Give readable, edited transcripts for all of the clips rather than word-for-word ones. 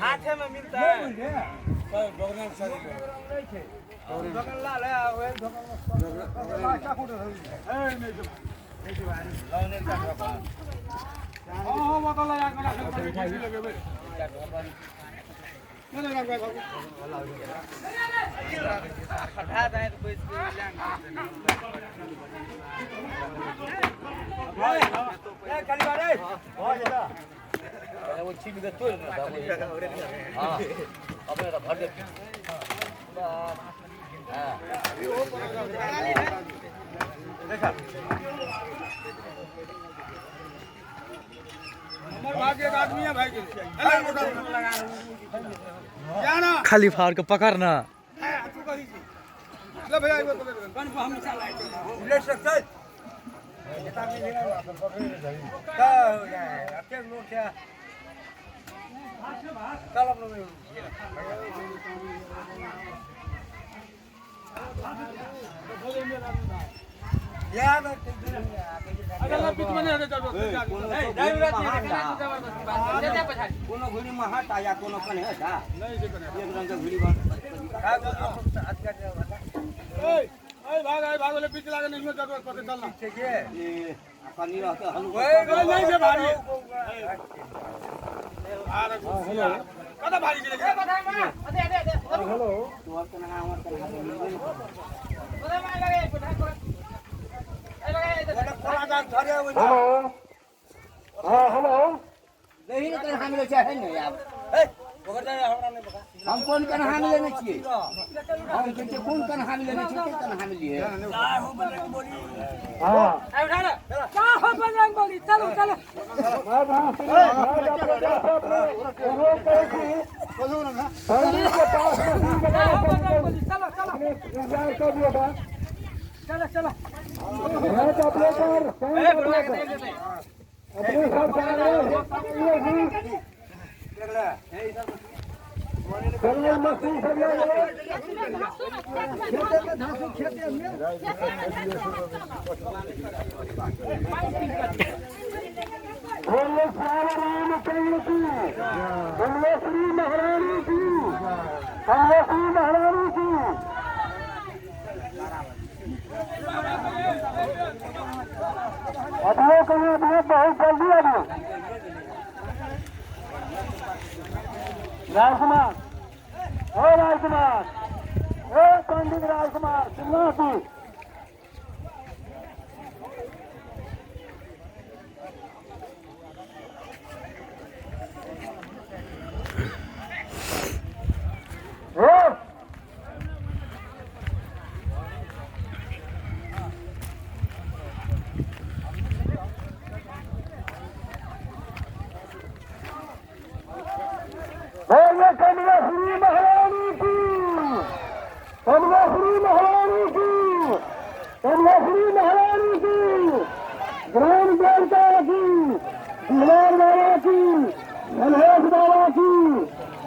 हाथे में मिलता है। खाली फाड़ के पकड़ना। कोनो घुड़ी में हट आ या कोनो कने हटा नहीं से कने एक रंग के घुड़ी बा। ए भाग ए भाग ले बीच लागे नहीं जरूरत पड़े चलना ठीक है ये पानी रहते हलू नहीं से भारी अरे कता भारी के हेलो तोर कना हमर कना हेलो हां हेलो नहीं ने कन्हा मिले चाहे ने यार। ए हम कोन कन्हा मिले ने छियै, हम कहै छियै कोन कन्हा मिले ने छियै, के कन्हा मिलिए। हां चलो चलो। चलो चलो। श्री महारानी की, श्री महारानी की। अभी कहिए अभी बहुत जल्दी अभी राजकुमार, ओ राजकुमार, ओ पंडित राजकुमार सुनना तू। ओ बोलो कमलाश्री महारानी की, कमलाश्री महारानी की, कमलाश्री महारानी की, ग्राम देवता की, दीवार बाबा की, मल्हेश बाबा की,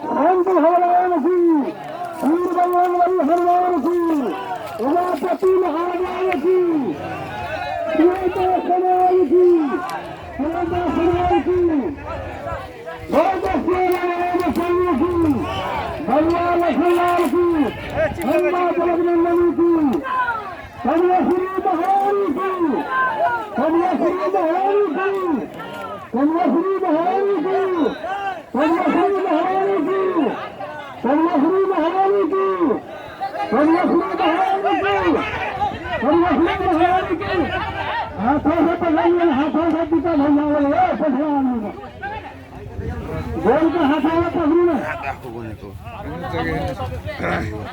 संत हनुमान की, वीर बजरंगबली हनुमान की, उमापति महादेव की, देवता समाज की, देवता समाज की, भगवान लखनलाल की, हनुमान जगन्नाथ की, कमलाश्री महारानी की, कमलाश्री महारानी की, कमलाश्री महारानी की, कमलाश्री महारानी की, कमलाश्री महारानी की, कमलाश्री महारानी की, कमलाश्री महारानी की। हाथों से पकड़िए, हाथों से पिता भैया पकड़ा गोल के हाथों में पकड़ी ना।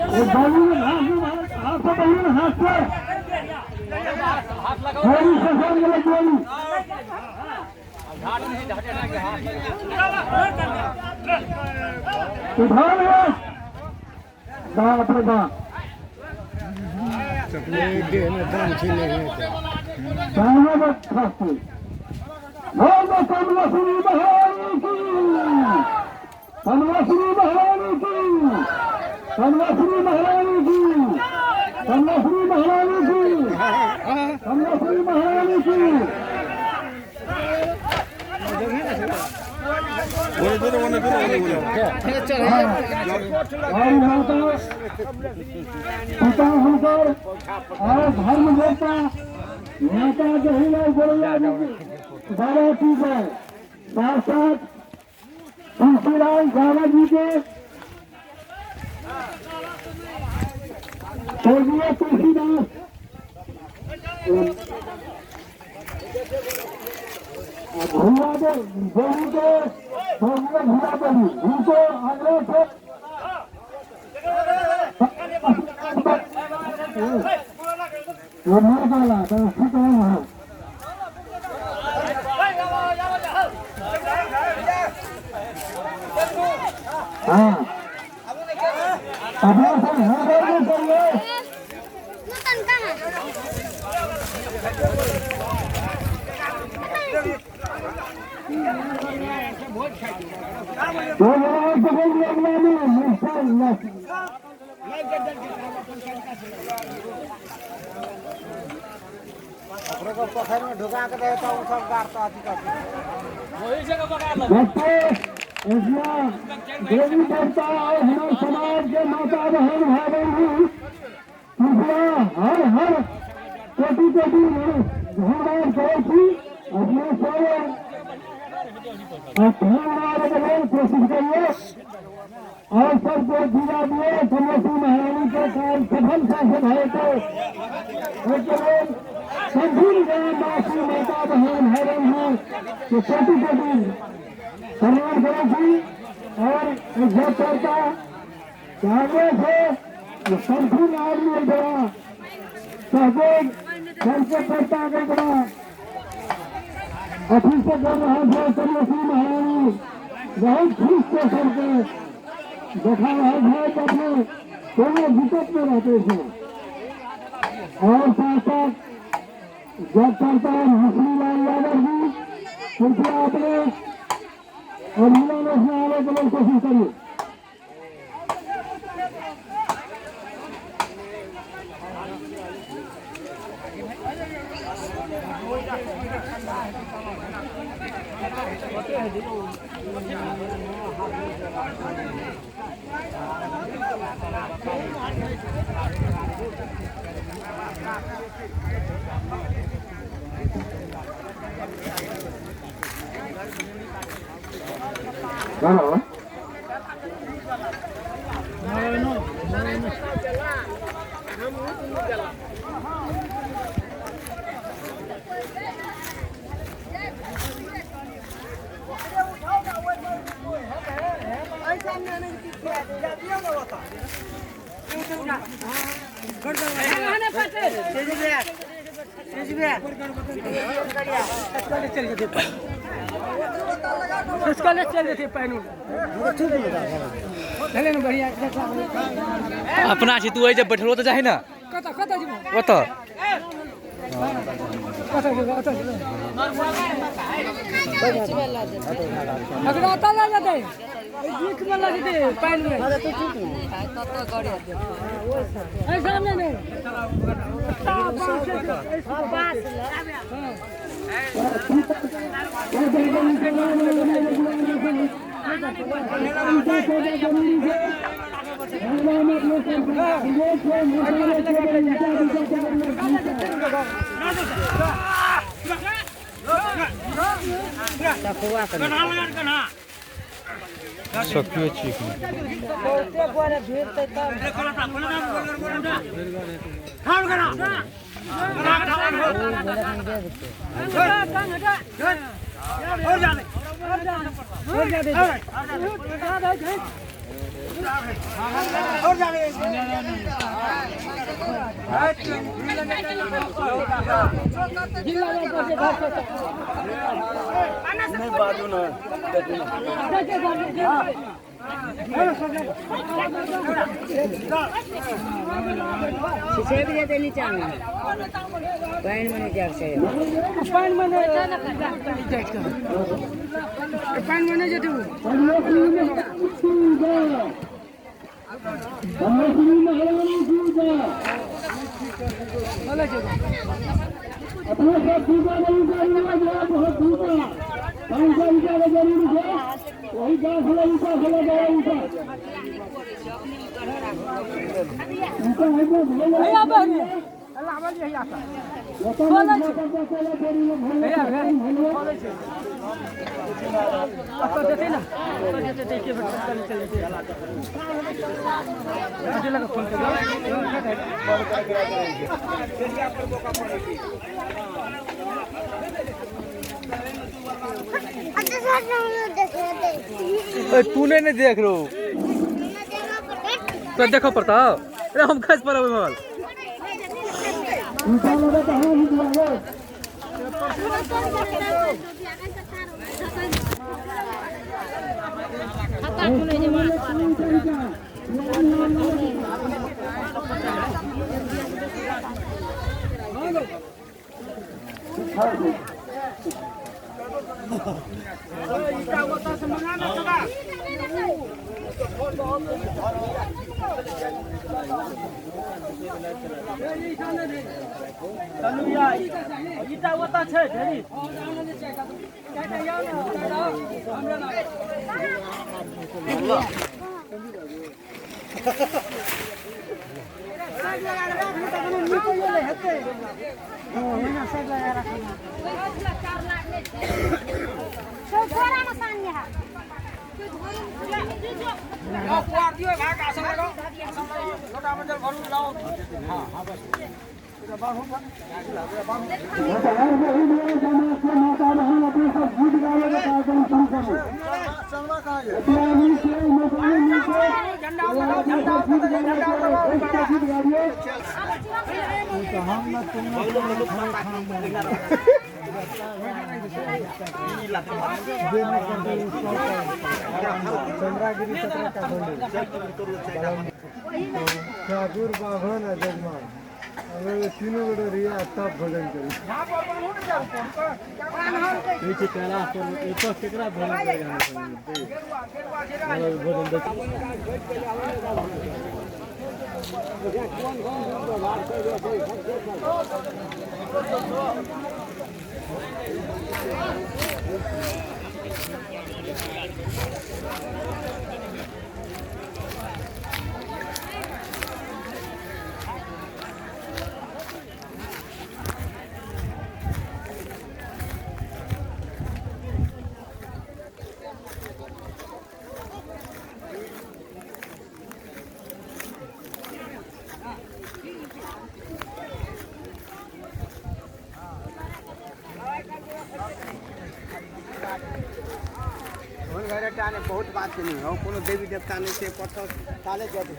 वो बालू में घास में हाथ हाथ से बहिन हाथ से गोली से गोली गोली उधर है बाप रे बाप कमलाश्री महारानी की, कमलाश्री महारानी की, कमलाश्री महारानी की, कमलाश्री महारानी की, कमलाश्री महारानी की। पिता हुनकर और धर्म देवता माता जहीलाल गोरैया बाबा की जय। साथ साथ तुलसीलाल बाबा जी के स्वर्गीय तुलसीदास भुआ देवी के स्वर्गीय भुआ देवी उनको आग्रह से वो मर डाला तो है। हाँ अपना सब करिए। देवी देवता और हमारे समाज के माता बहन भाई बहन कृपया हर हर कोटि कोटि धन्यवाद करै छी। अपने सब धन्यवाद कोशिश करिए और सबको जीवा दिए कमलश्री महारानी के कार्य सफल शासन है तो सभी ग्रामवासी माता बहन भाई बहन तो कोटि कोटि प्रणाम करै छी। और इज्जत करता आगे से संपूर्ण आदमी बड़ा सहयोग सबसे करता आगे बड़ा ऑफिस से कर रहा है। कमलश्री महारानी बहुत खुश थे, सबके देखा रहा है अपने कोनो दिक्कत में रहते थे। और साथ साथ जब करता है मुस्लिम यादव जी कृपया अपने और मिलान आने के लिए कोशिश करिए। हेलो अपना छी तू ऐ जे बैठलो तऽ जाही ना ओतऽ सक्रिय नहीं बाजू ना अपने सब पूजा नहीं करेंगे बहुत पूजा 500 रुपया का जरूर है वही 10 हजार रुपया चला गया उनका तू नहीं देख रो तो देखो पड़ता। अरे हम खस पर अबे ठाकुर बाभन आ जजमान अगर तीनों गोटे रिया तब भोजन करी। बहुत बात नहीं हो कोनो देवी देवता नहीं से पत्थर ताले जाते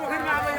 पोखर में आबै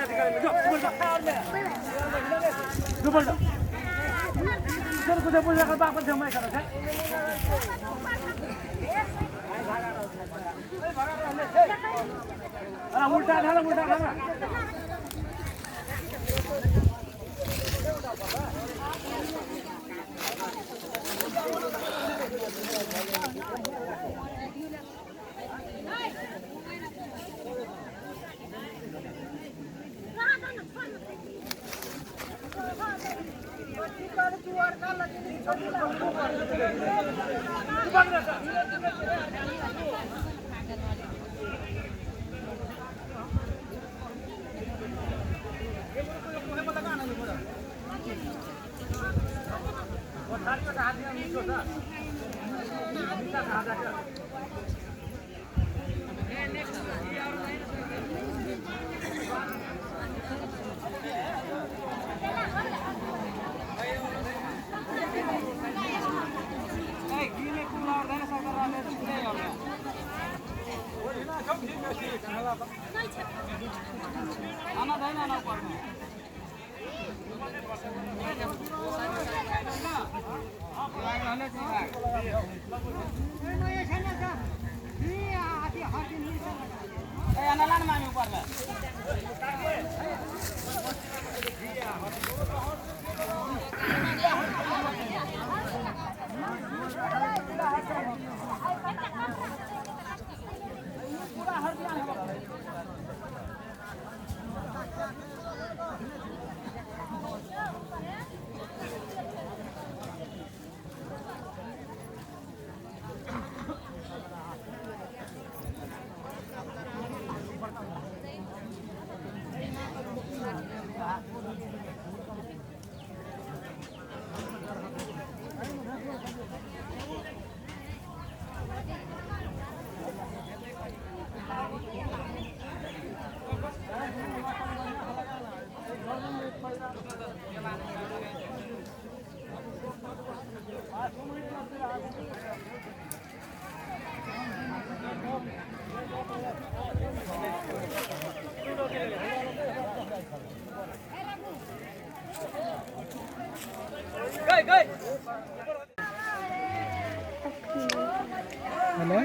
हेलो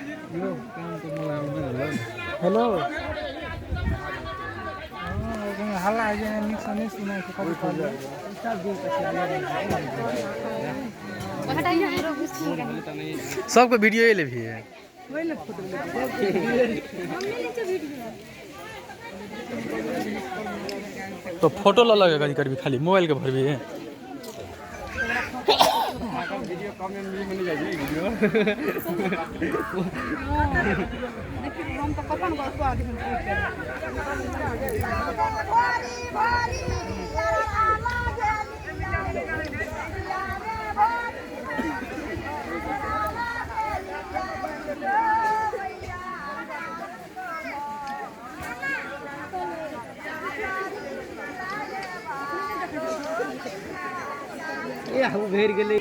हेलो हल्ला नीक से नहीं सुनाइ छै कभी सबके वीडियो ले भी है। तो फोटो ल लगे कभी करबी खाली मोबाइल के भरबी है। वीडियो कम एमबी में नहीं जाएगी वीडियो। हम तो पता नहीं को आगे ये हम घेर गेलै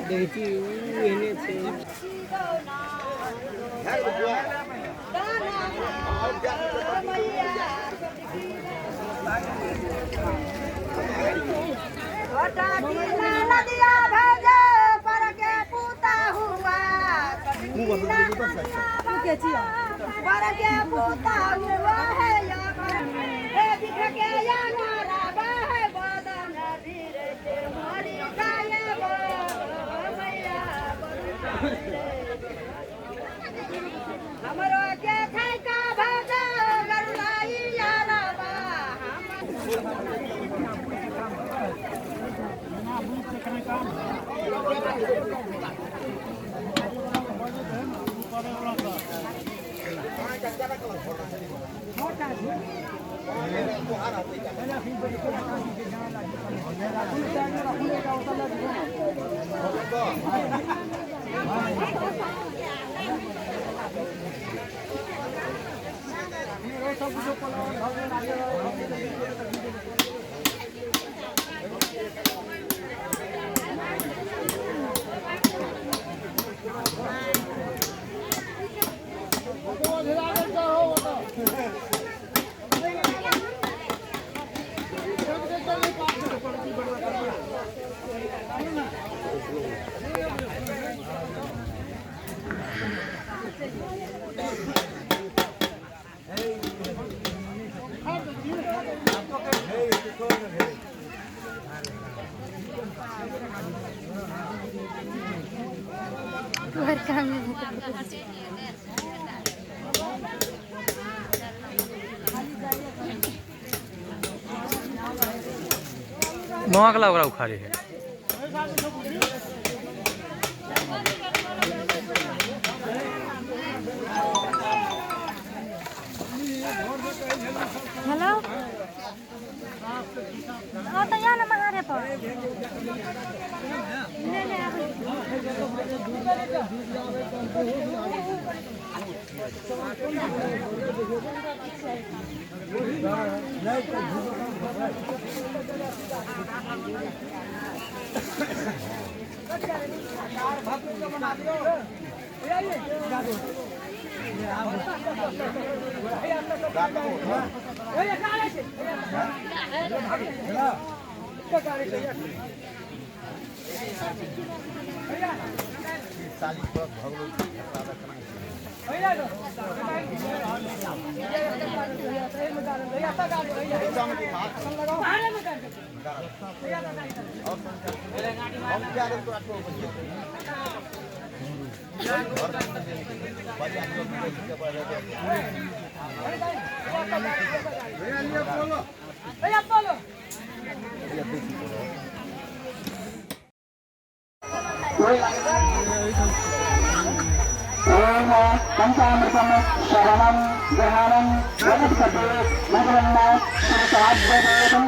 देखी उ एने छै। Thank you. मोहकला ओकरा उखाड़े है। हेलो ओ तो यहाँ ना महारे पर नहीं नहीं आबै। ओम पंचामृतम शरणं ग्रहणं वनस्पते नगरन्ना शिवसाध्यदेवं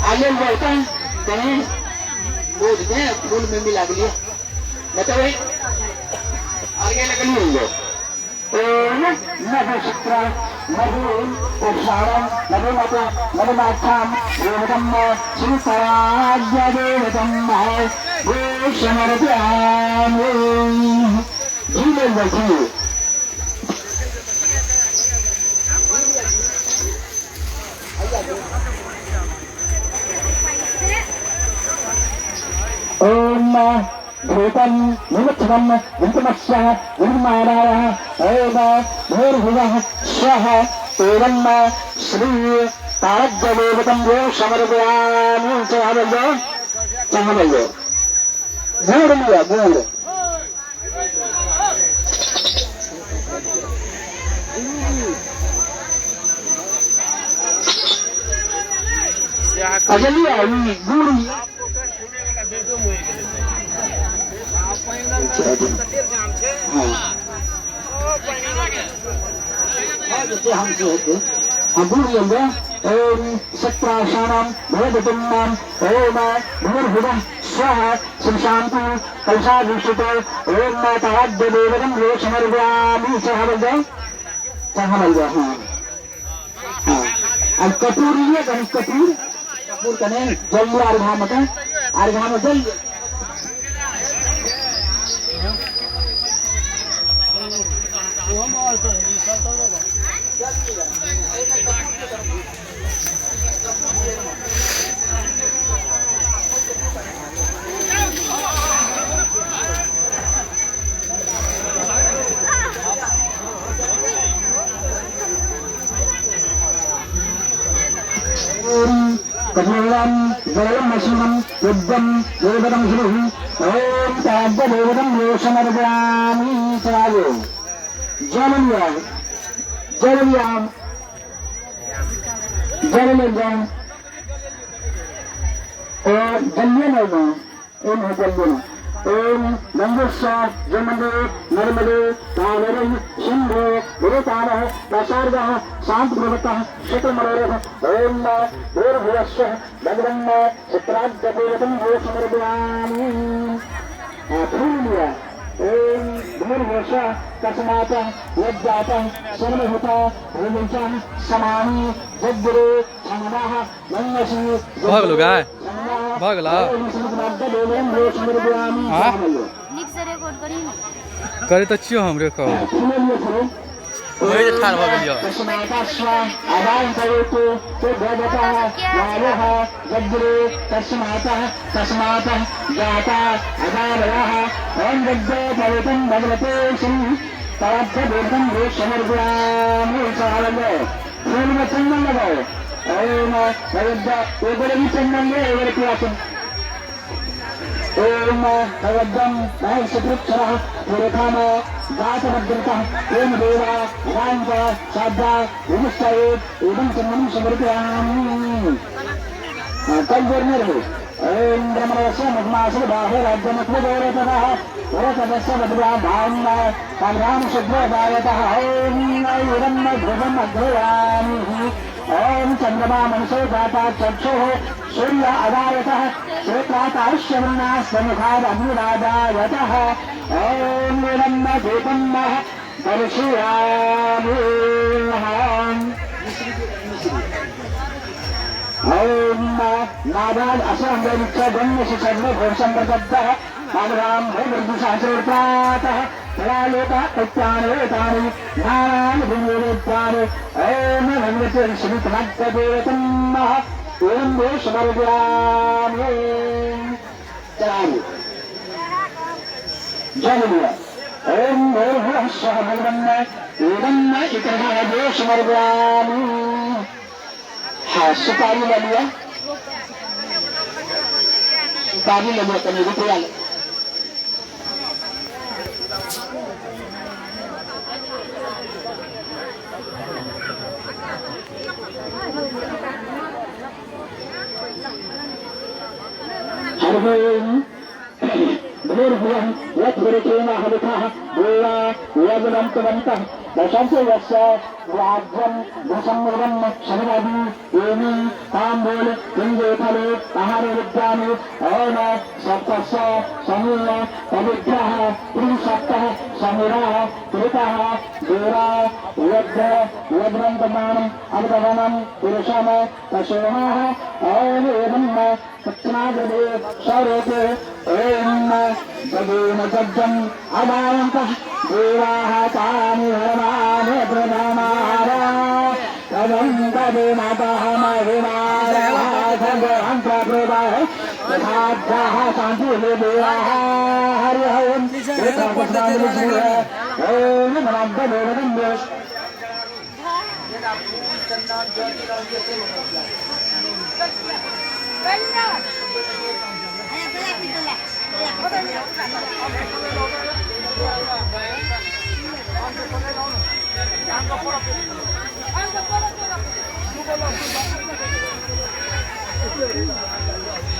आगे बढ़ते हैं कहीं बोझ में फूल में मिला लिया मतलब आगे लगनी होंगे। ओम मधुसूत्र मधु उपसारम मधुमत मधुमाक्षाम देवतम श्रीपराज्य देवतम भूषणरत्यामि जीवन बैठिए। ओम भूतं निमित्तं निमित्तमस्य निर्माणाय ओम भूर्भुवः स्वः एवं श्री तारद्यदेवतं वो समर्पयामि। चाहबो चाहबो गुड़ लिया गुड़ अच्छा लिया गुड़ ओम सत्राशानां भवदुम्नां ओम भूर्भुवः स्वः श्रीशान्ति कलशाभिषित ओम ताराद्यदेवतं वो समर्पयामि। चाहबल चाहबल हाँ हाँ। अब कपूर लिए कहीं कपूर कपूर कने जल लिया अर्घा में अर्घा में जल कपूरं जलं मशीनं युद्धं देवतं श्रीः ओम ताद्यदेवतं वो समर्पयामि। चलायो जल जल जल और जल्य ओम जल्य ओम गंगस्व जमदे नर्मदे कावेरी सिंधु गुरुतारः प्रसारदः शान्तप्रवतः शतमरोरः ओम भूर्भुवस्व भगवन् चित्राद्यदेवतं वो समर्पयामि। फूल लिया ओम भूर्भुवस्व तस्मात् यज्जातः सर्वभूता भूमिजः समानि जगद्गुरु छन्दः गङ्गसि भऽ गेलौ गाय? भऽ गेलौ? हाँ? नीक से रिकॉर्ड करी ने। करै तऽ छियौ हम रिकॉर्ड। ओहि जे ठाढ़ भऽ गेलियौ। चंदन लगाओ ओम भी चंदन ले ओम भगवद्गम महर्षिपृक्षरः पुरखाम गातभद्रतः ओम देवा वांग साध्या विमुष्टयेत् एवं चंदनं समर्पयामि। कल जोड़ने रहो। ओम ब्रह्मणस्य मुखमासु बाहुराज्यमुखगौरतः वरतस्य भद्रा भावना कामराम शुभ्रदायतः ओम इदं ध्रुवम् अग्रयामि। ओम चंद्रमा मनसो जाता चक्षुः सूर्य अदायतः श्रोत्राताश्यवर्णा स्वमुखाद् अग्निराजायतः ओम इदं दीपं दर्शयामि। ओम नादाद असंगरिच्छ गण्यसि सर्वभूषं प्रदत्तः भूमृदुसहस्रोत्प्रातः तदालोकः प्रत्यानेतानि ज्ञानानि भूमिवेद्यानि ओम भगवते श्रीतमग्रदेवतं ओम भो समर्पयामि। चलामि जय लिया। ओम भूर्भुवः स्वः भगवन् एवं इतरः भो समर्पयामि। हाँ सुपारी ले लिया, सुपारी ले लिया तनी रुपया ले। हरि भूर्भुवः यद्गुरुकेन हरितः देवा यजनन्तवन्तः दशन्ति यस्य राज्यं दशमृगं शनिवादि एमि ताम्बूल पिङ्गे फले आहारे विद्यामि ओम सप्तस्य समीय पवित्रः त्रिसप्तः समीरः कृतः देवा यज्ञ यज्ञन्तमानम् अवगमनं पुरुषं पशुनः ओम एवं पत्नागृहे स्वरूपे ओम जगेन जज्जम् अदायन्तः देवाः तानि हरमानि प्रधानाः तदं तदे मातः महिमारः तथाभ्यः शान्तिः देवाः हरि ओम ओम नमः।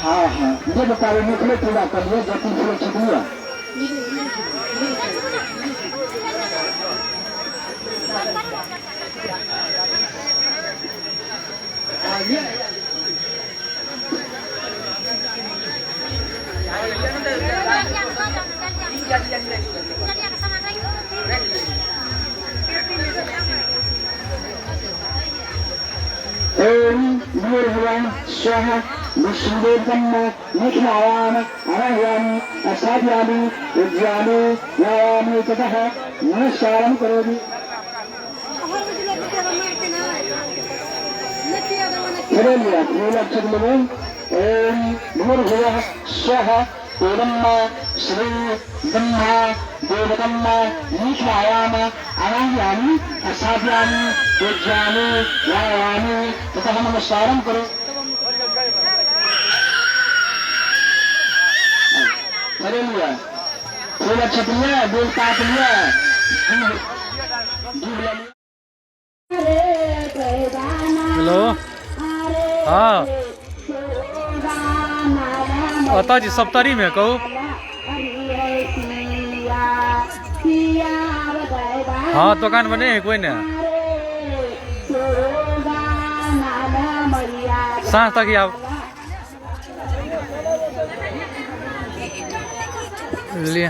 हाँ हाँ ये बता रहे निकले पूरा कर लिया जतिन फूल छुटिया। ओम भूर्भुवः स्वः विष्णुदेवतं निखिलायाम अनह्यामि असाध्यामि उद्यामि व्यायामि ततः नमस्कारं करोमि। ओम भूर्भुवः स्वः एवं श्री ब्रह्मा देवतं निखिलायाम अनह्यामि असाध्यामि पूज्यामि व्यायामि ततः नमस्कारं करो। अरे लिया फूल अच्छत लिया बेल काट लिया दूध। हेलो हाँ अतः जी सप्तरी में कहू। हाँ दुकान में नहीं है कोई ना, साँझ तक ही आप बुझलिए।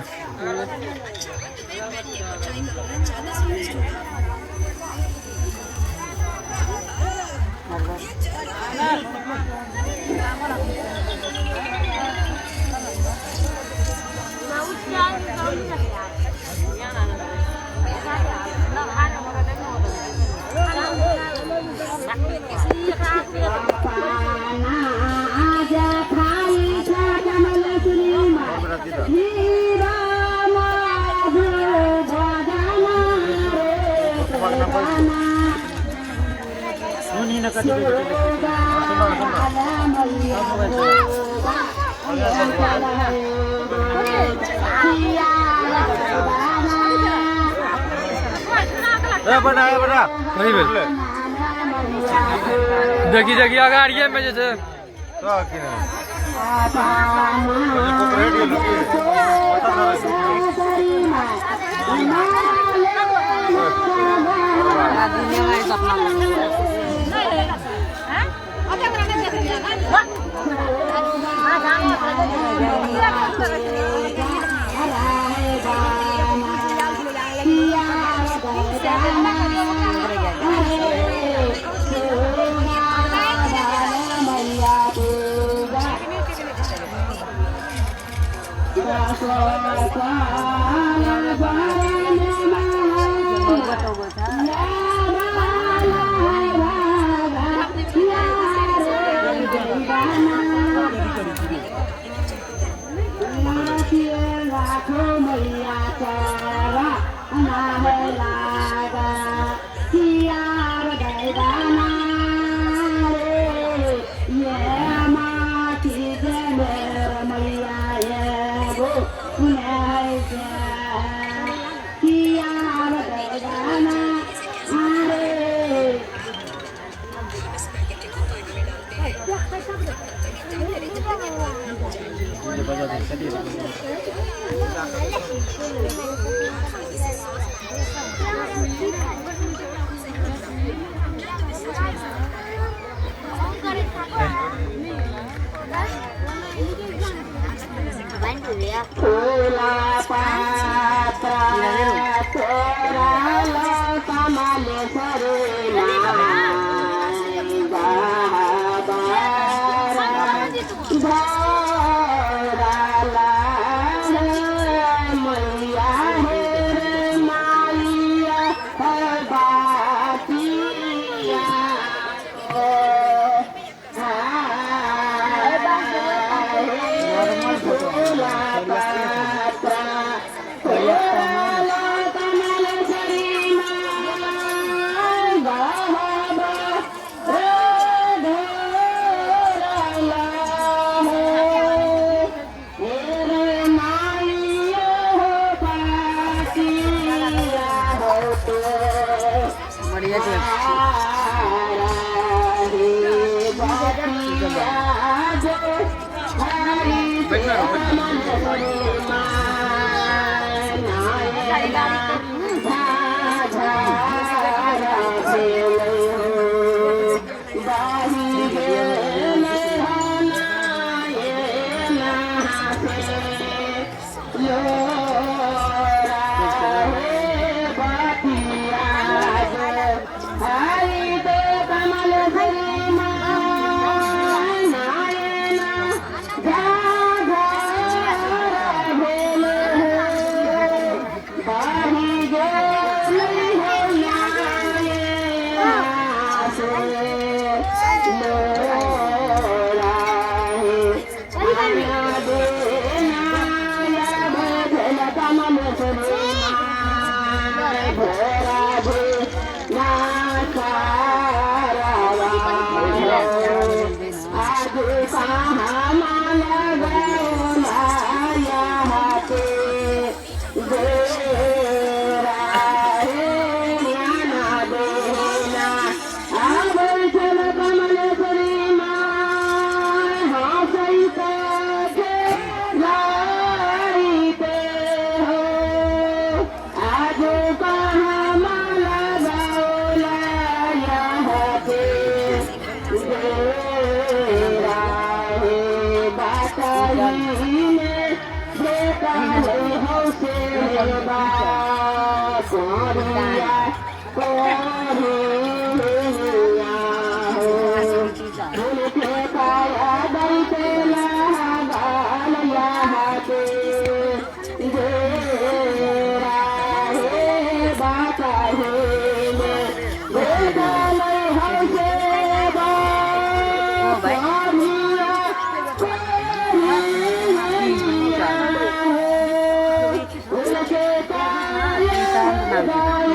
नहीं भेल। देखी देखी अगाड़िए में जे छै।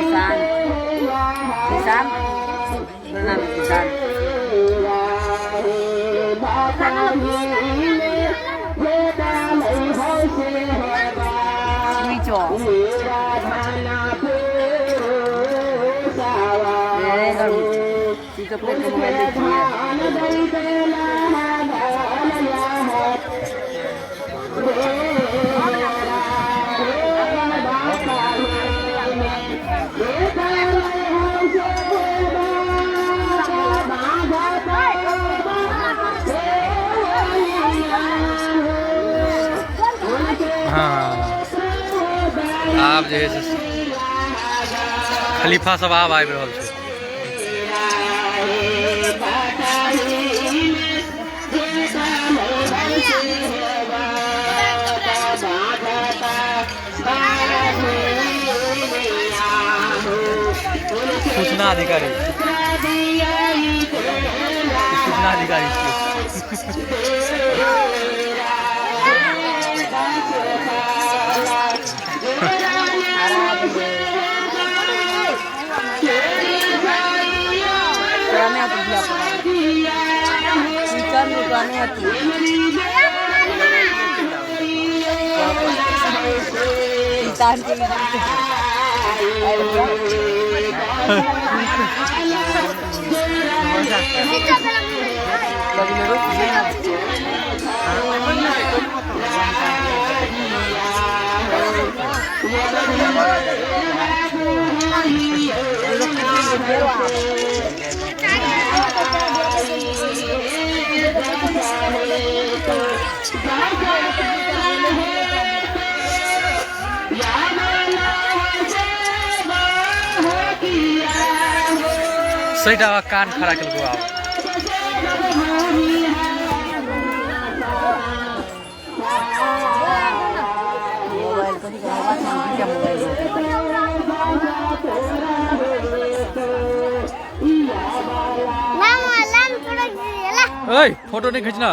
किसान। स्विच ऑफ स्विच ऑफ करके मोबाइल देखिए। हाँ, आब जे है से खलीफा सब आब आबि रहल छै। सूचना अधिकारी, सूचना अधिकारी छियै। तोरा नहि आतौ धिया पुता स्विच ऑन, तोरा नहि आतौ। तार के सही टाका कान खड़ा केलको आब। मोबाइल कथी के मोबाइल? ओइ, फोटो नहीं खींचना।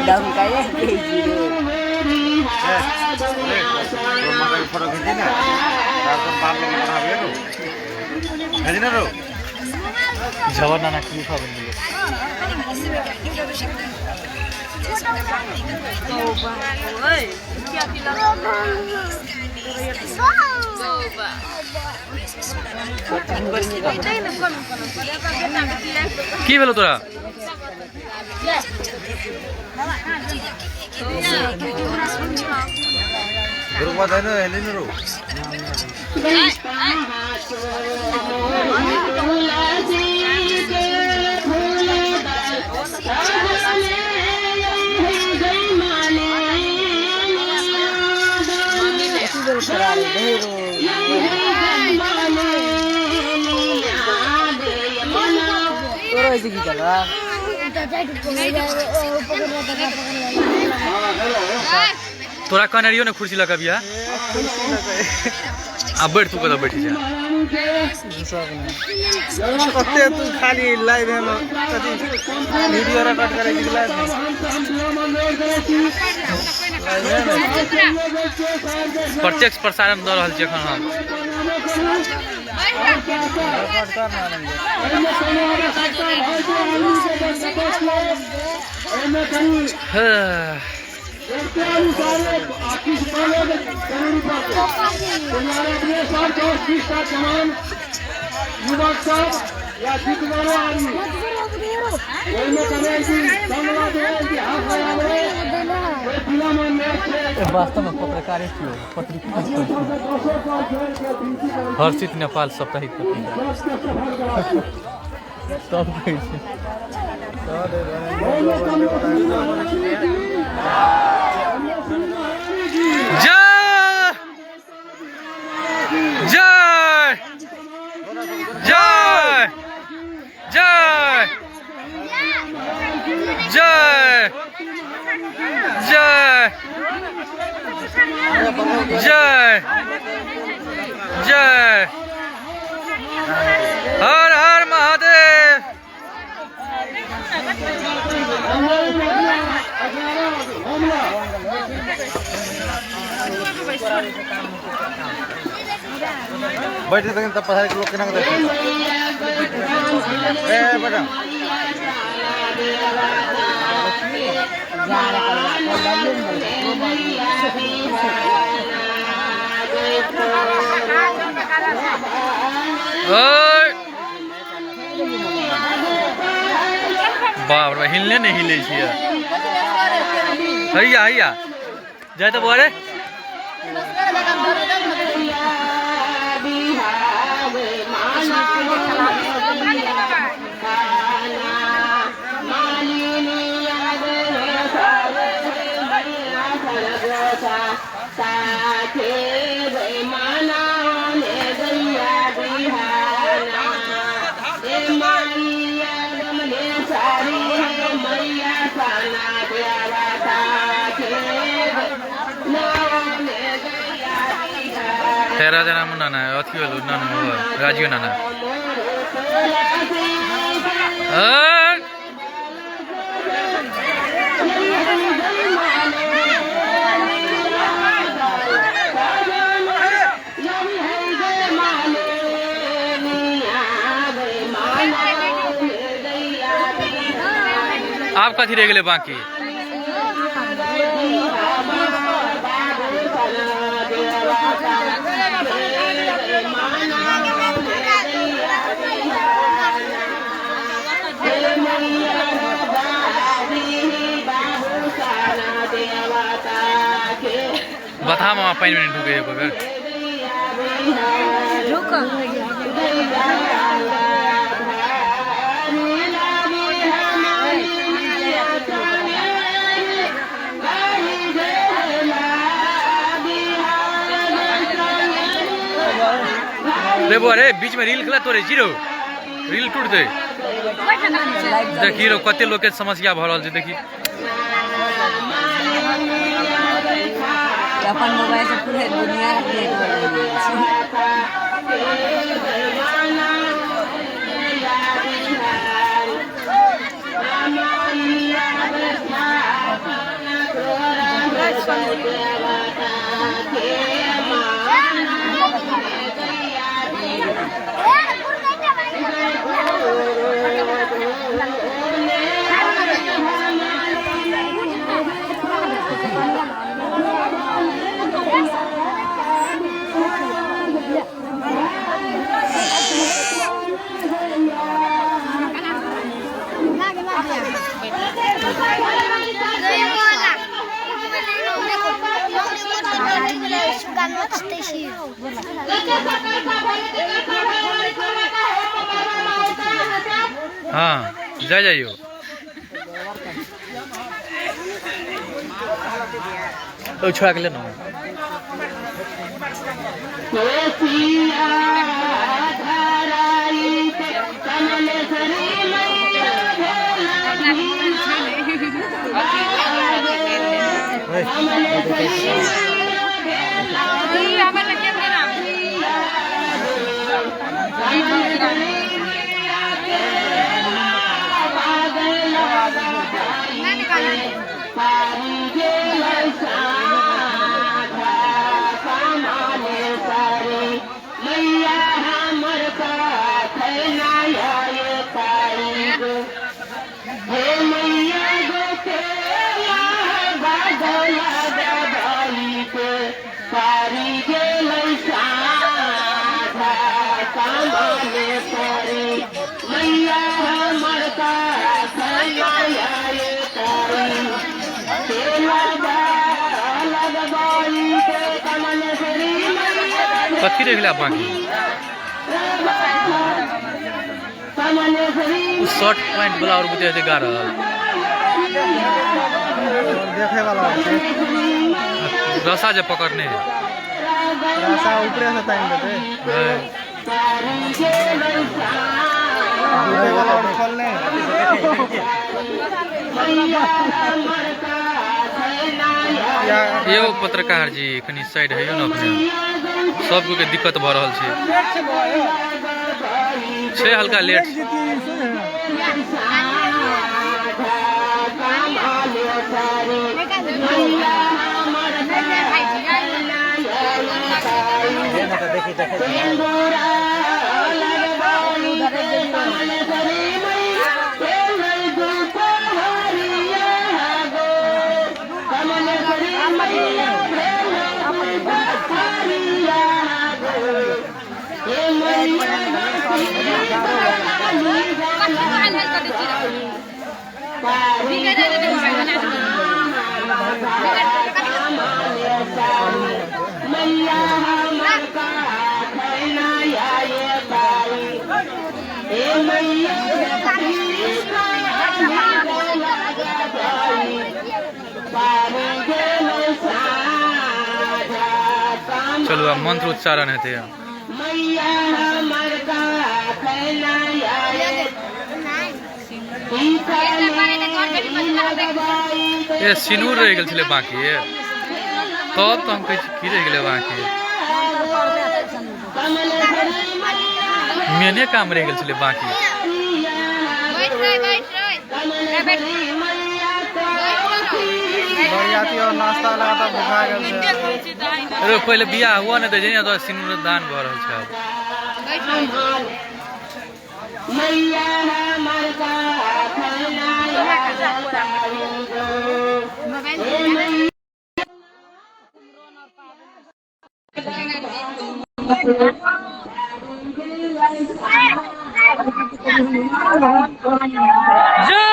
दम का ये जीरो। फोटो खींची ना, तारपर बाप लोग बनाबिए रो, खींची ना रो। झवर नाना खलीफा बन गेलै। की भेलो तोरा? ग्रुपमा छैन हेर्ने नि रो। तोरो ऐसे खींचल बा। तोरा कहने रहियो ने कुर्सी लऽ कऽ अबिहा। आ बैठ, तू कतऽ बैठ जा। कते तू खाली लाइव में कथी वीडियो रिकॉर्ड करै छी लाइव में? प्रत्यक्ष प्रसारण दऽ रहल छी एखन हम। रिकॉर्ड कर ना आनंद। हाँ। वास्तव में पत्रकारे छियै, पत्रिका, हर्षित नेपाल साप्ताहिक पत्रिका सब कहै छै। जय जय जय जय जय जय जय जय, हर हर महादेव। बैठ जेतै तब पछाड़िके लोक केना कऽ देखतै? ए बेटा। ओए बाप रे, हिलने नहि हिलै छियै। हैया हैया जाय तऽ बौआ रे। तेरा जना मुन्ना ना अथी भेलो नानू राजीव नाना। आब कथी रहि गेलै बाकी? बता मामा पानि में ढुके बगैर। रे बुआ रे, बीच में रील खेला तोरे जीरो रील टूट दे। देखी रो कते लोग के समस्या भ रहल छै। देखी अपन मोबाइल से पूरे दुनिया देख रहल छै। हाँ जा जाइयो। ओ छोड़ा के लेना। कथी रहि गेलै बाकी? उ शर्ट पैंट वाला और बुझे हेतै गा रहल। देखे वाला रसा जे पकड़ने है। रसा ऊपरे से तानि देतै। देखे वाला और खोलने। यौ पत्रकार जी कनि साइड हइयौ ने, अपने सब के दिक्कत भ रहल छै। छै हल्का लेट। चलू आब मंत्र उच्चारण हेतै आब। ए सिनूर रहि गेल छलै बाकी तब तऽ हम कहै छी की रहि गेलै बाकी मेने काम रहि गेल छलै बाकी। बरियाती और नाश्ता लगातार भुखा गेल छै। अरे पहिले बियाह हुआ नहि दै छै ने तऽ सिनूर दान भऽ रहल छै आब। जय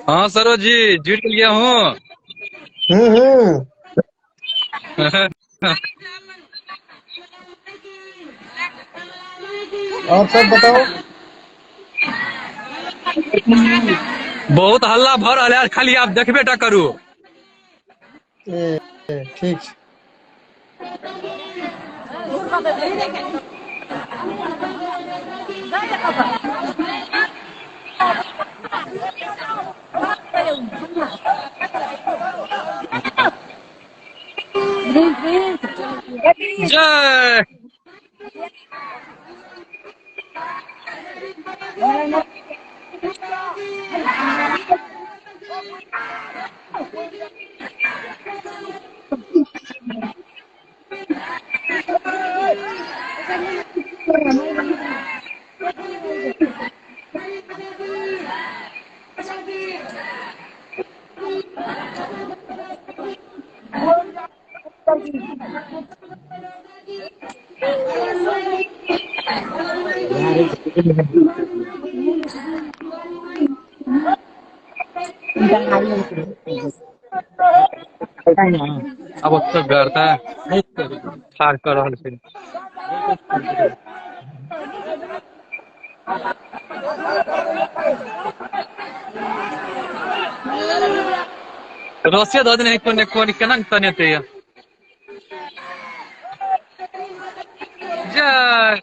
हाँ सरोज जी जुड़ गेलियै हूँ। हूँ। और सब बताओ। बहुत हल्ला भऽ रहल है, खाली आप देखबे टा करू। ए, ठीक छै। जय आब ओतऽ गरता ठाढ़ कऽ रहल छै। रस्से दऽ देने कोने कोन केना तनेतै ये। जय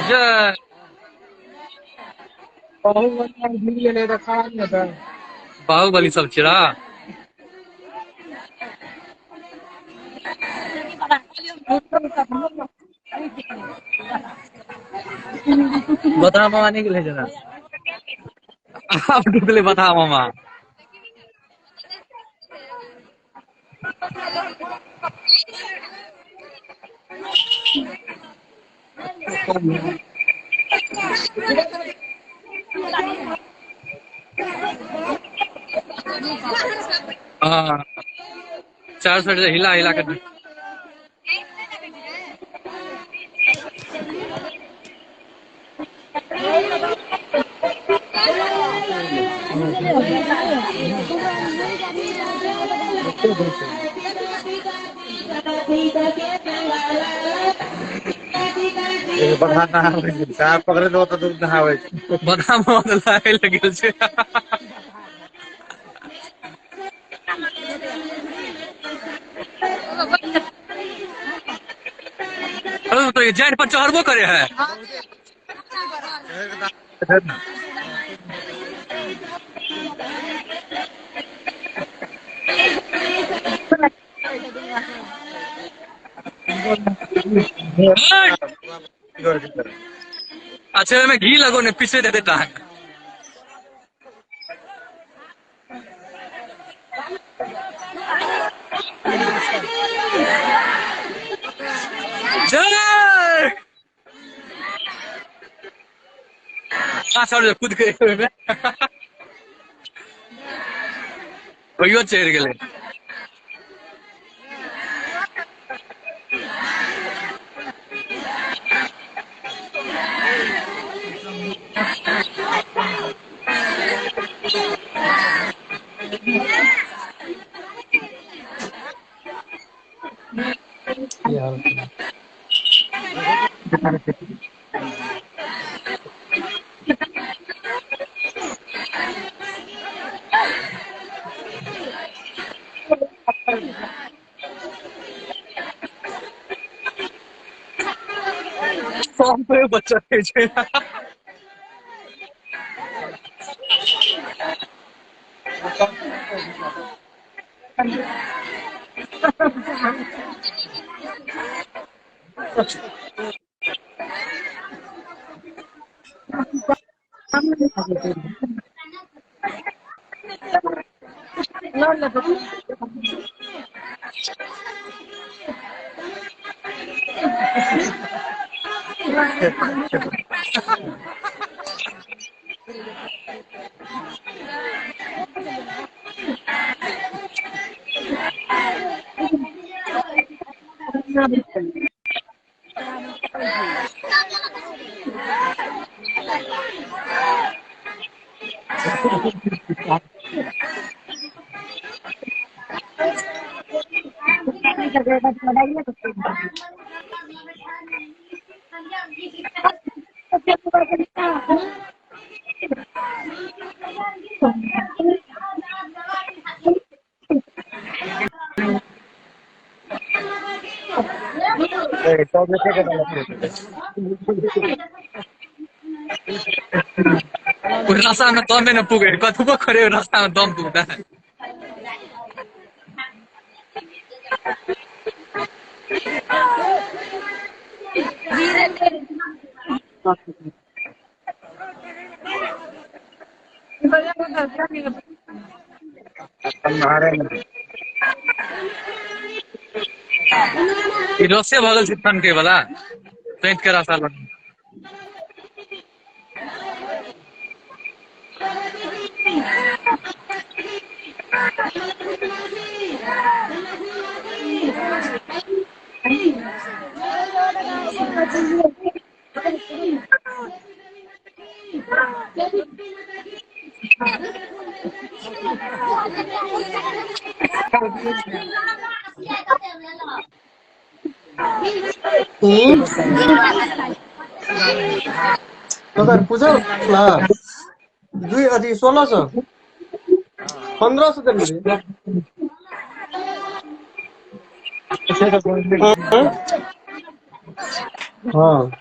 जय बाहुबली सब छिरा। बता मामा नहीं गेलै जना आब डूबले बता मामा। हाँ 400 हिला हिला कर। बधा नहाबै छै, साँप पकड़ै छै ओतऽ दूर नहाबै छै। बधा मामा लागे लगल छै। अरे तो ये जैन पर चढ़बो करे है। अच्छा ओहिमे घी लगो ने पीसे देते टांग। जय अच्छा कूद के ओहिमे ओहियो चढ़ि गेलै। सब बच्चा छै। रास्तामे दमे न पुगे, कतबो करे रास्तामे दम पुगता है। ई रसे भऽ गेल छै ठनके वाला तैत के रास्ता लग। कता पूजा ला दुई अथी 1600 1500 देली रे। हाँ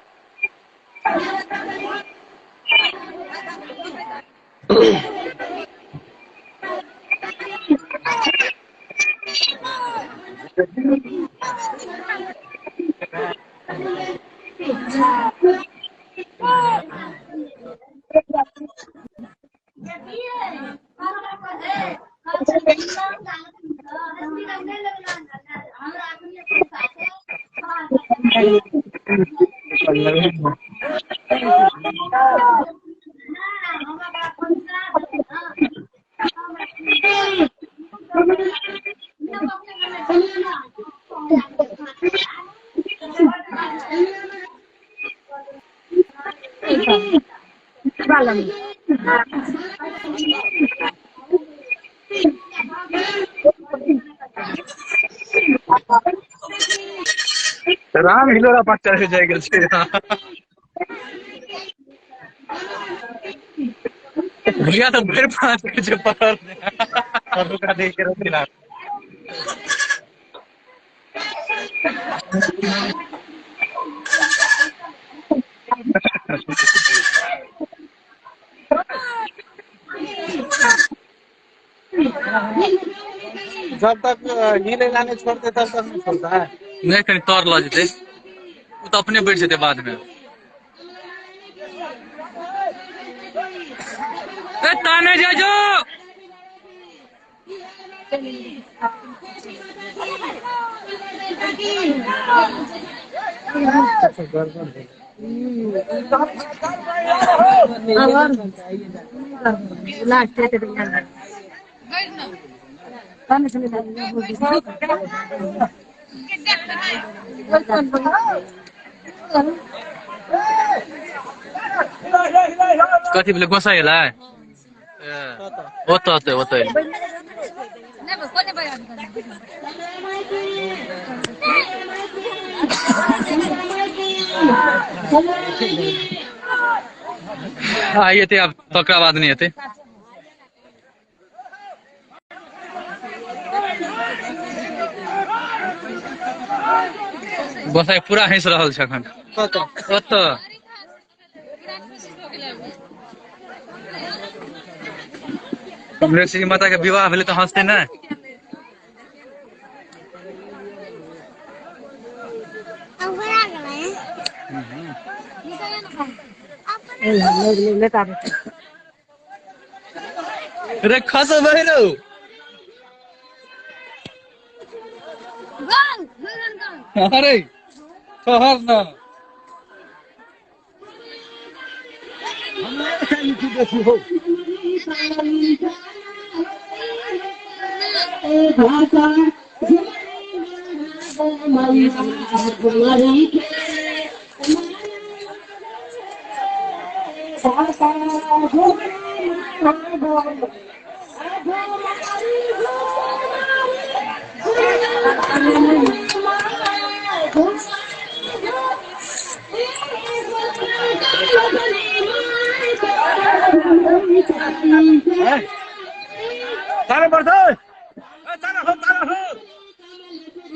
राम हिलोरा पर चढ़ जाय गेल छै। भैया तऽ भरि पाँच के छै पकड़ देख के रखी ना। जब तक हिले ला नहीं छोड़ते तब तक नहीं छोड़ता है। नहीं कहीं तोड़ ल जेतै, उ तो अपने बैठ जेतै बाद में। ए ताने जा जो कथी भेलै गोसाइ एलै? ओतऽ ओतऽ ओतऽ एलै। हाँ एतै आब तकरा बाद नहि एतै। गोसाइ पूरा हँसि रहल छै अखन। ओतऽ कमलेश्वरी माता के विवाह भेलै तऽ हँसतै ने। रे खसबै रौ। अरे ठहर ना। तारा पर्छ तारा हो तारा हो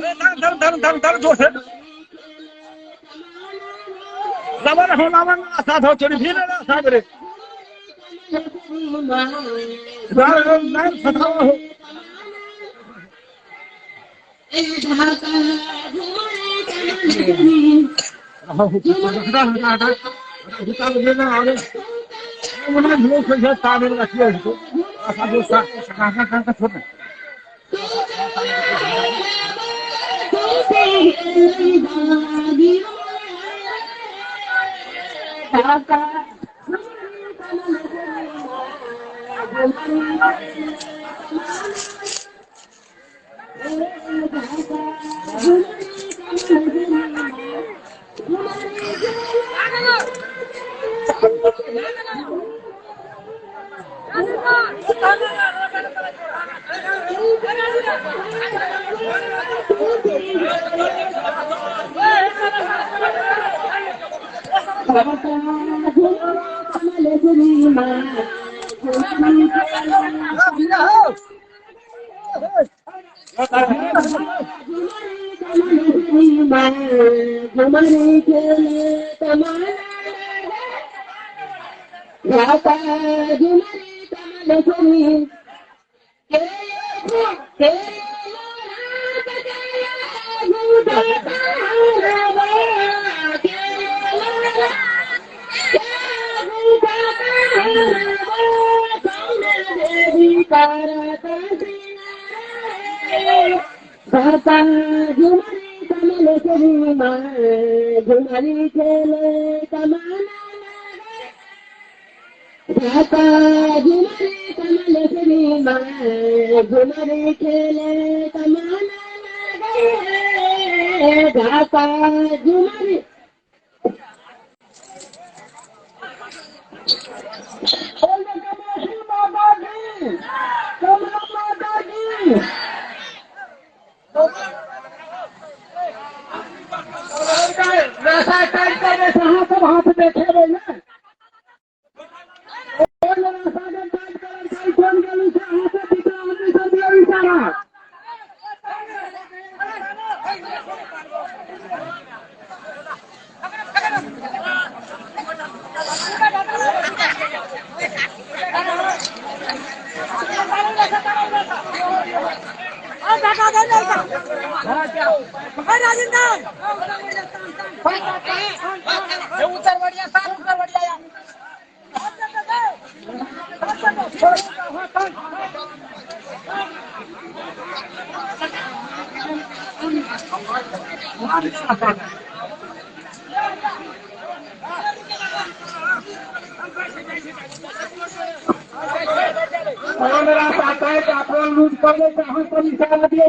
तारा तारा तारा तारा जोर से लावन हो लावन साथ हो चोरी फिर साथ रे नाम सतावा हो।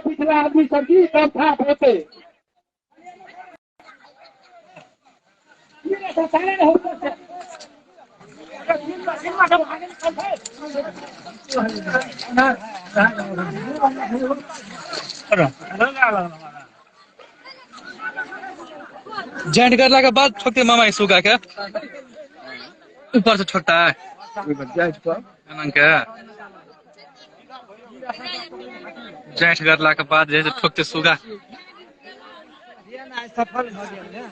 पिछला आदमी सब्जी तब था होते जॉइंट करला के बाद ठोकते मामा सुगा के ऊपर से ठोकता है के जॉइंट करला के बाद जैसे ठोकते सुगा सफल हो गया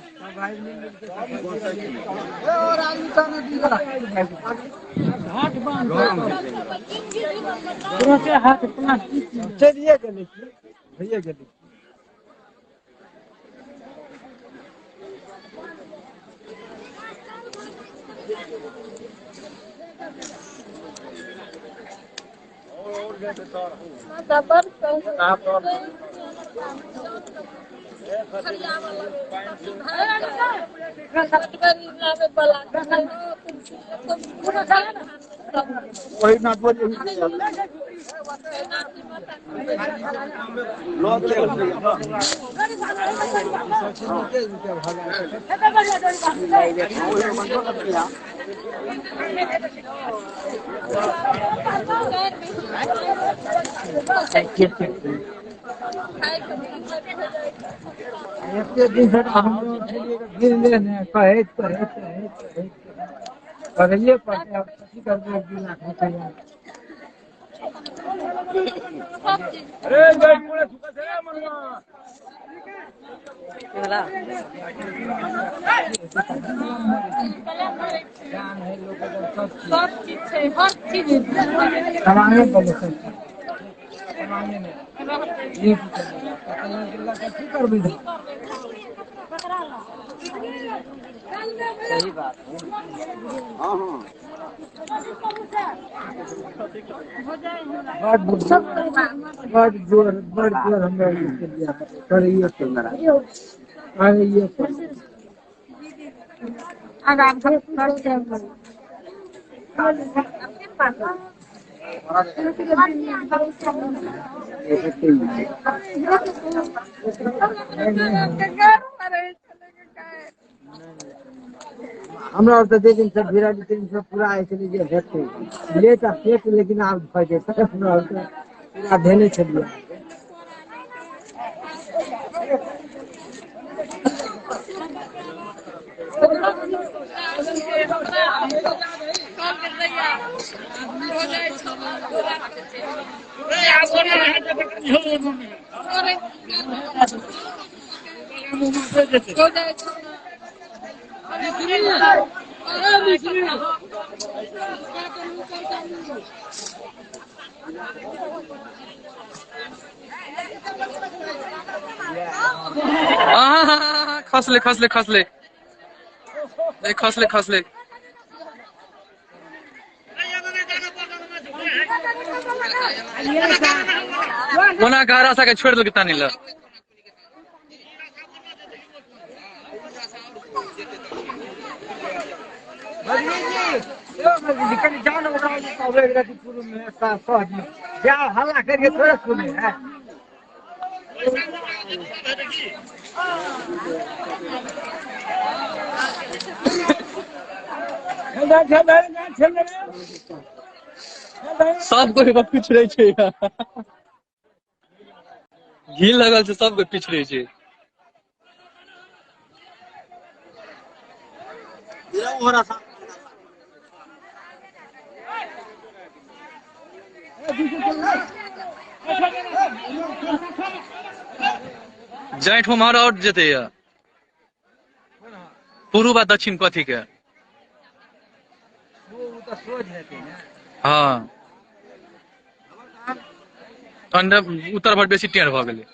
चलिए भैया गेली। एते दिन से हमरो गिरले ने कहैत कहैत कहैत कहैत करैए पड़तै। आब कथी करबै, 2 लाख रुपैआ। अरे पूरा सुखा से मनुआ सब चीज छै, हर चीज सामाने बोले सब सामाने ने ये की करबै। सही बात है। हाँ हाँ बड़ जोर बड़ जोर हमरा करैए करैए। हमरा तऽ जे दिन सब भिड़ा दिन सब पूरा आइ छलै जे हेतै लेट आ सेट, लेकिन आब भऽ जेतै। हमरा तऽ पूरा धेने छलियै। खसले खसले खसले खसले खसले। ओना गहरा सा के छोड़ देलकै तानी ल। हल्ला करके थोड़ा सुने है। सब कोई पिछड़े छै, घी लगल छै, सब कोई पिछड़े छै। जाइठ उम्हर और जेते या पूर्व आ दक्षिण कथी के? हाँ तहन उत्तर भर बेसी टेढ़ भऽ गेलै।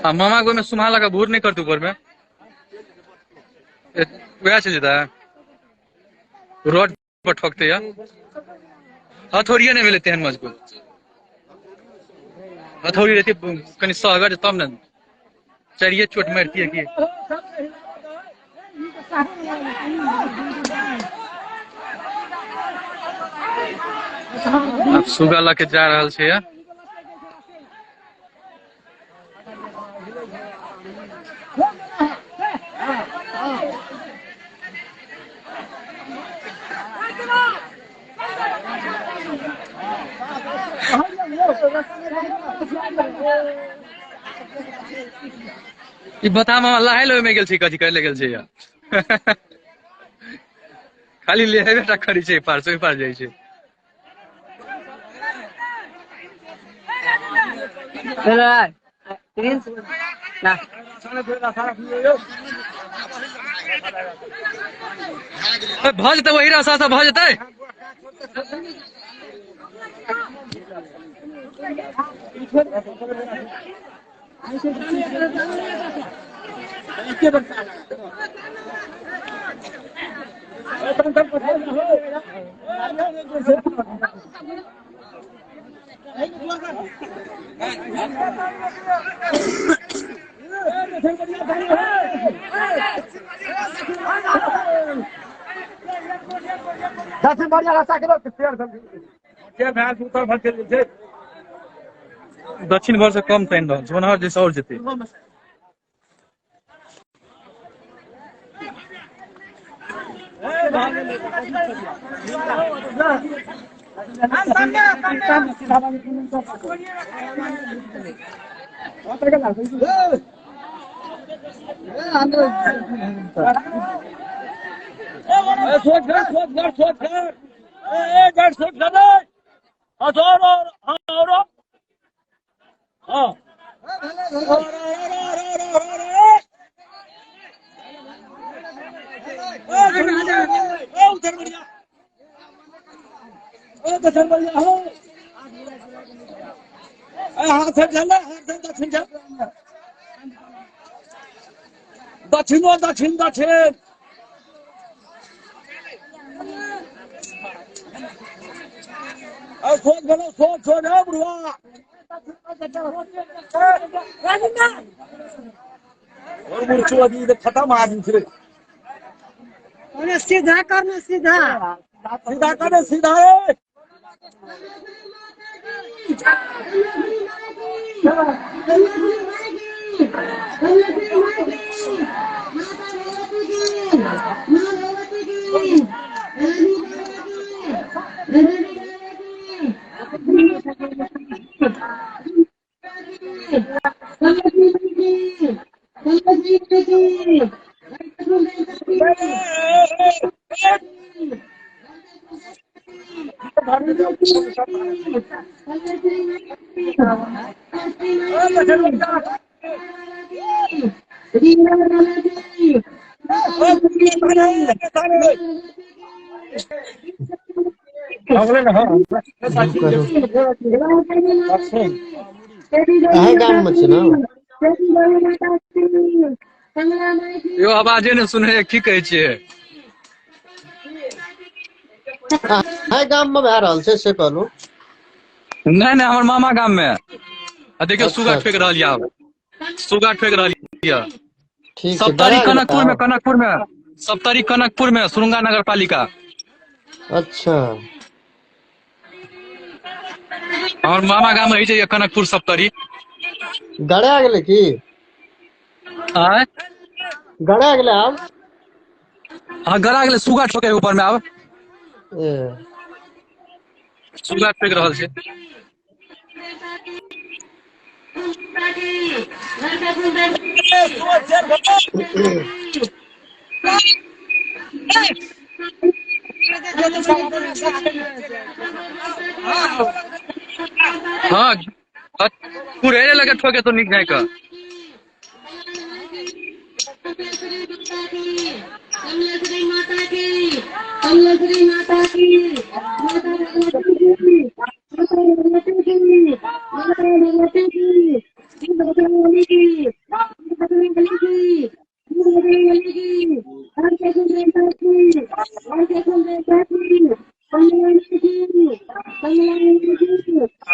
आ मामा के ओहिमे सुम्हा लगा भूर नहि करतै ऊपर मे, वएह चलि जेतै रोड पर ठोकते या हथौड़िए नहि भेलै तेहन मजबूत। हथौड़ी रहतै कनि सहगर तब ने चारिये चोट मारितियै की। आब सुगा लऽ के जा रहल छै। ई बता मामा लहाय लए ओहिमे गेल छै, कथी करे लए गेल छै या खाली लेहेबे टा करै छै, पार से ओहि पार जाइ छै। भऽ जेतै वही रास्ता से भऽ जेतै। दक्षिण भर से कम तानि रहल छै, ओनहर दिस आओर जेतै। दक्षिणो दक्षिण दक्षिण सोच भेलो, सोच सोच है बुढ़वा और बुढ़चू अभी खत्म आदमी छै। अरे सीधा करना, सीधा सीधा करे, सीधा है। अहाँ गाम में छै ने? यो आवाजे ने सुनै, की कहै छियै? अहाँ गाम में भए रहल छै से कहलहुँ। नहि नहि, हमर मामा गाम में। आ देखियौ सुगा ठोकि रहल यऽ, आब सुगा ठोकि रहल यऽ। ठीक छै। सप्तरी डरा गेलै कनकपुर में, आब? कनकपुर में, सप्तरी कनकपुर में, सुरुंगा नगर पालिका। अच्छा। हमर मामा गाम रहै छै कनकपुर सप्तरी। गड़ा गेलै की? आँय? गड़ा गेलै आब? हाँ गड़ा गेलै, सुगा ठोके ऊपर में आब। ए। सुगा ठोकि रहल छै। हाँ, कुरैरे लगे ठोके तो निक जाए का।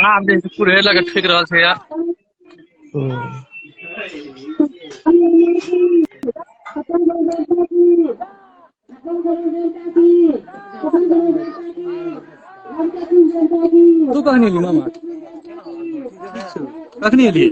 आब जे कुरैरे लगे ठोकि रहल छै यार। तू कखनी एली मामा? कखनी एली?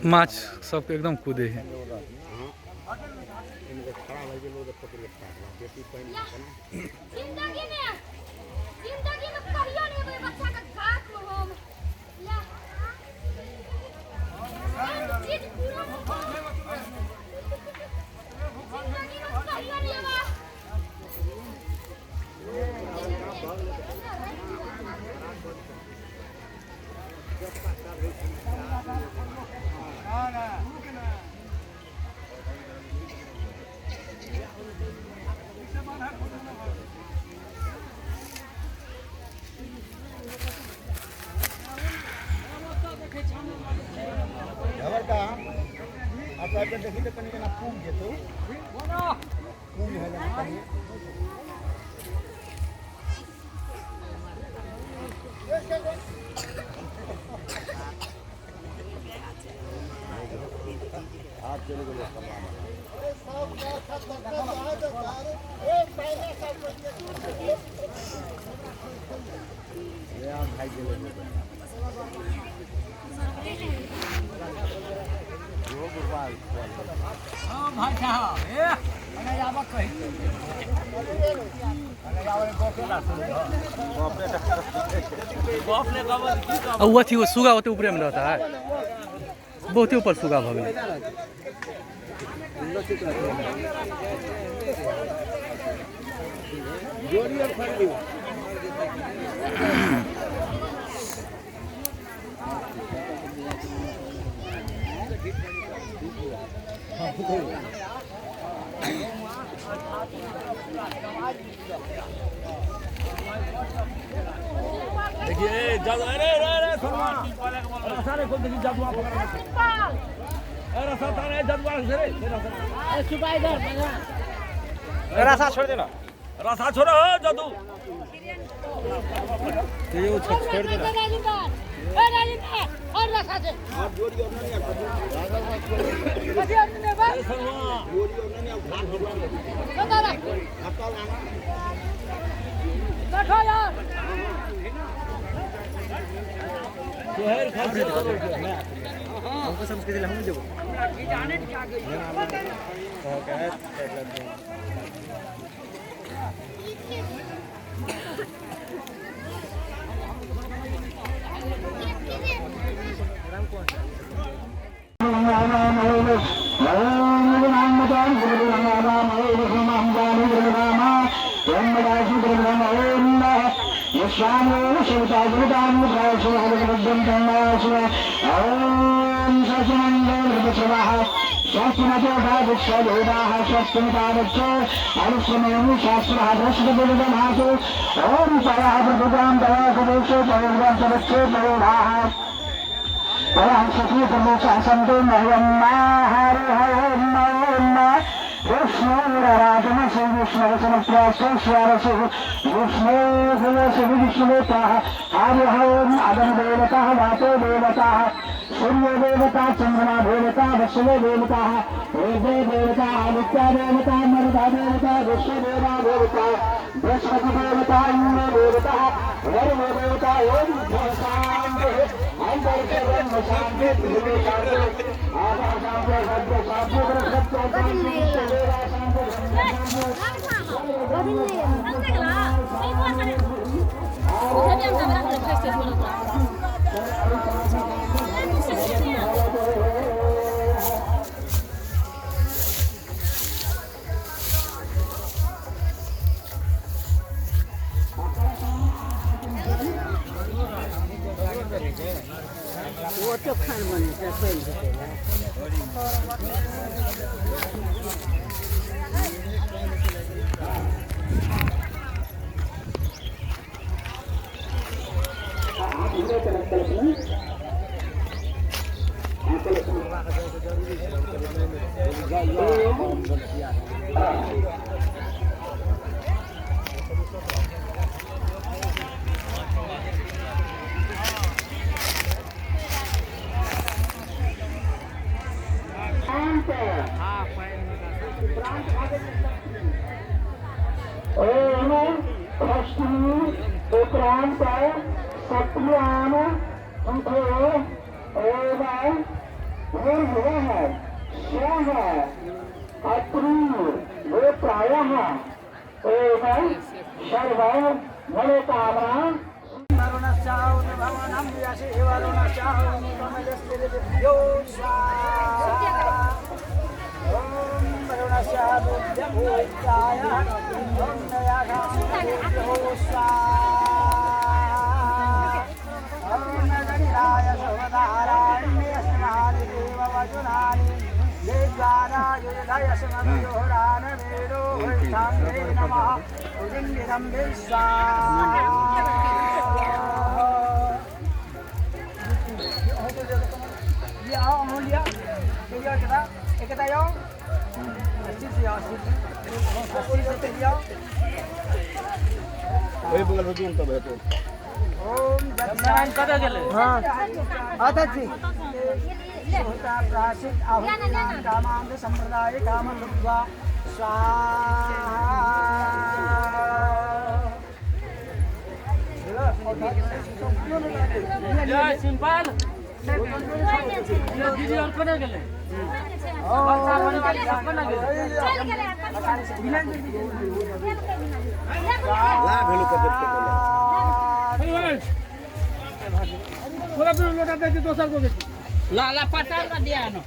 माछ सबके एकदम कूदे है। अथी वो सुगा होते ऊपरे में रहता है, बहुत ही ऊपर सुगा भऽ गेलै। देखिए जादू, अरे अरे सारे खोल देखिए जादू आप अरे रसा है जादू रे सुबह इधर रसा छोड़ देना, रसा छोड़ो जादू ये वो छोड़ देना। और रसा से हमको समझ के दिला हम जब Om सर्वप्रवाह स्वस्तिमतोषा स्वस्तिमतावच्च अनुष्यमेनु शास्त्रः दृष्टबुद्धमासु ओम परः प्रभुतां दयासदेशो परोगां सदस्यो परोधाः परः सखी प्रमोषः सन्तो मह्यं मा हरि हरे मा विष्णुराजमसि विष्णुवसमप्रासु विष्णुः विष्णुवेताः हरि ओम अदन देवताः वातो देवताः सूर्य देवता चंद्रमा देवता वसुव देवता रुद्र देवता आदित्य देवता मरुदा देवता विश्वदेवा देवता बृहस्पति देवता इंद्र देवता वरुण देवता ओम शांति अंतरिक्ष ब्रह्म शांति पृथ्वी शांति आकाश शांति सत्य शांति सत्य देवा शांति वो तो खान बने से कोई नहीं। संप्रदाय काम सिंपल दीदी और कोना गेलै ला ला पटार ना दिया नो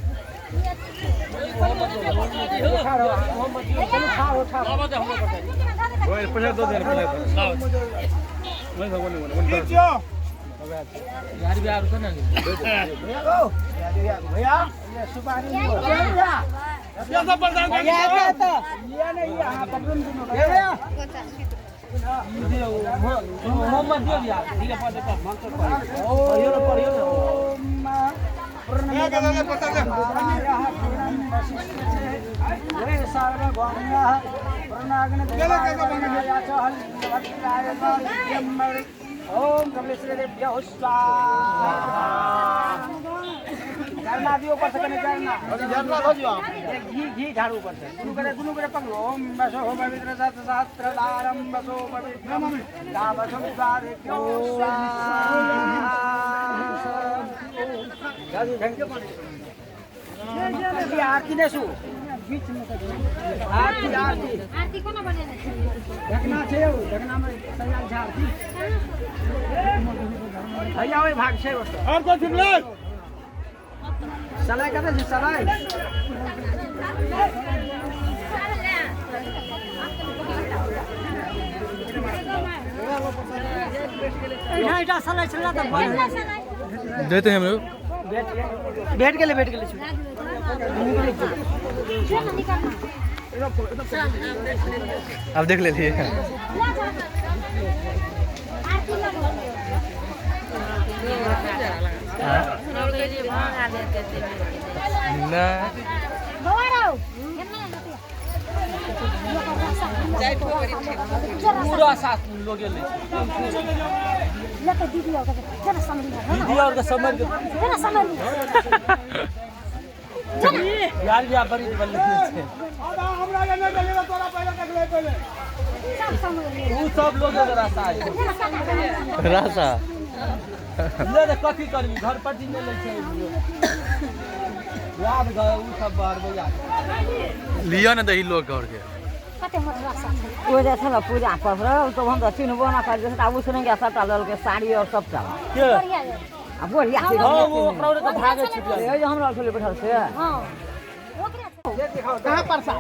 ओम कमलेश्वरेभ्यः स्वाहा। झरना दियो ऊपर से कने झरना झरना दो दियो घी घी झाड़ू ऊपर से दुनु करे पकड़ो। ओम बसो पवित्र सत सहस्त्र दारम बसो पवित्रम दावसो द्वारेभ्यो स्वाहा। दादी ढंग के पानी आरती ने सु बीच में आरती आरती आरती कोना बनेने छै ढकना छै ओ ढकना में सजाल छै आरती भैया ओइ भाग छै ओतऽ और कोन छिपले सलाई कतऽ छै सलाई एठा एठा सलाई छला त देते हैं हम लोग। भेट गेलै भेट गेलै। अब देख लेलिए। पूरा साथ लोग गेलै। दीदी और के समझ यार या बड़ी बल्ले छै। उ सब लोग रास्ता रास्ता ले रे कथी करबी घर पर जी ले छै याद गए उ सब बाहर भैया लिया न दही लोग घर के ओ जे छै ने पूजा पर तो हम तऽ चिन्हबो ना करै छै। आबू सुनेंगे सबटा ललके साड़ी और सबटा के आ बढ़िया छै। हां वो ओकरा ओरे के भागे छुटल ए जे हमरा छलै बैठल से। हां दिखाओ कहां प्रसाद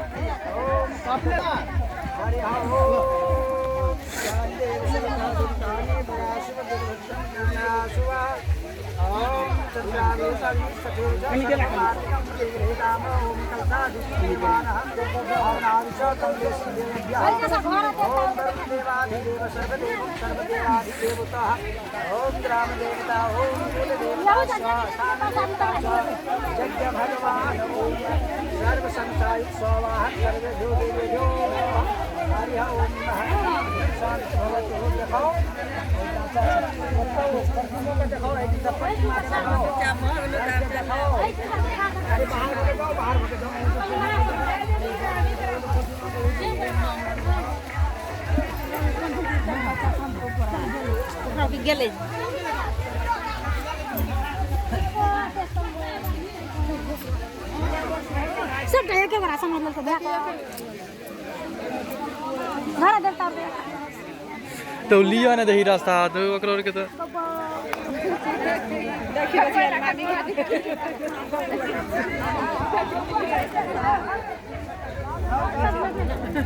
गेलै सब एके बड़ा समझ लेलकै धरा देलता। तो लिया ना दही रास्ता तो ओकरा के तो देखियो।